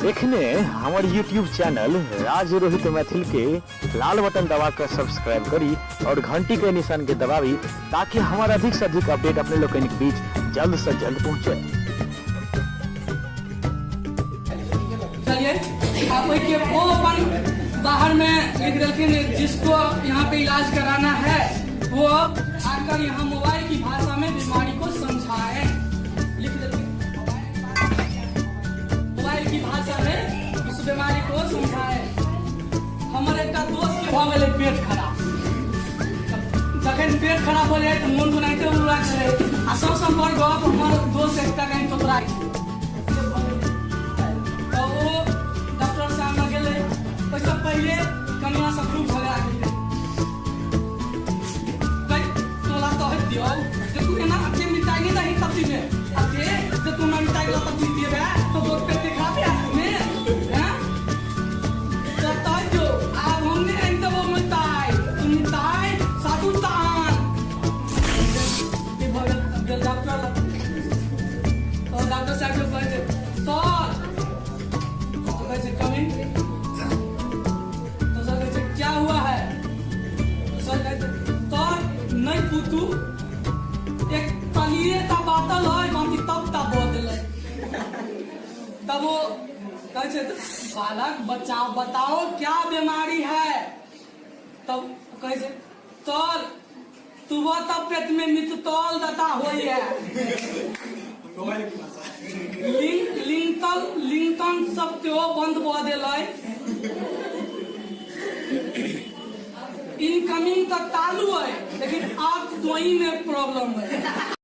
एखने हमर YouTube channel राज रोहित मैथिल के लाल बटन दबा कर सब्सक्राइब करी और घंटी के निशान के दबावी ताकि हमार अधिक से अधिक अपडेट अपने लोगन के बीच जल्द से जल्द पहुंचे। चलिए, आप ओहिके ओ अपन बाहर में लिख देलखिन, जिसको यहाँ पे इलाज कराना है वो आकर यहाँ मोबाइल की भाषा में बीमारी को समझाएं। लिख देलखिन, मोबाइल की भाषा में उस बीमारी को समझाए। हमर एकटा दोस्त के भऽ गेलै पेट खराब। जखन पेट खराब हो जाए तऽ मोन ओनाहिते उड़ा छलै आ सबसँ बड़ गप, हमर दोस्त एकटा कनि तोतराइ छै। तऽ ओ डॉक्टर साहब लग गेलै। ओहिसँ पहिले कनियाँसँ खूब झगड़ा केलकै। तोला कहैत दियौ जे तू एना अते मिरचाइ नहि दही सब्जीमे, अते जे तू हमरा मिरचाइ वला सब्जी देबे तऽ बहुत पेट खराब हैत ने। हैं, तो कहैत दियौ, आब हम नहि आनि देबौ मिरचाइ, तू मिरचाइ साबुत आन। ई भऽ गेल। गेल डॉक्टर लग तऽ डॉक्टर साहब के कहै छै, सर, तऽ कहै छै, कमिंग। तऽ सर कहै छै, क्या हुआ है? सर कहै तोर नहि पुतू, एक तलिए ता बातल है, बाकी तब ता बह देलै। तब वो कहै छै, बालक, बचाओ, बताओ क्या बीमारी है? तब कहै छै, तोर तुबो तब पेट में मिततौल दता होई है। लिंकन लिंकन सब त्यो बंद भऽ देलै। इनकमिंग तऽ चालू है, लेकिन आउट गोइंग में प्रॉब्लम है।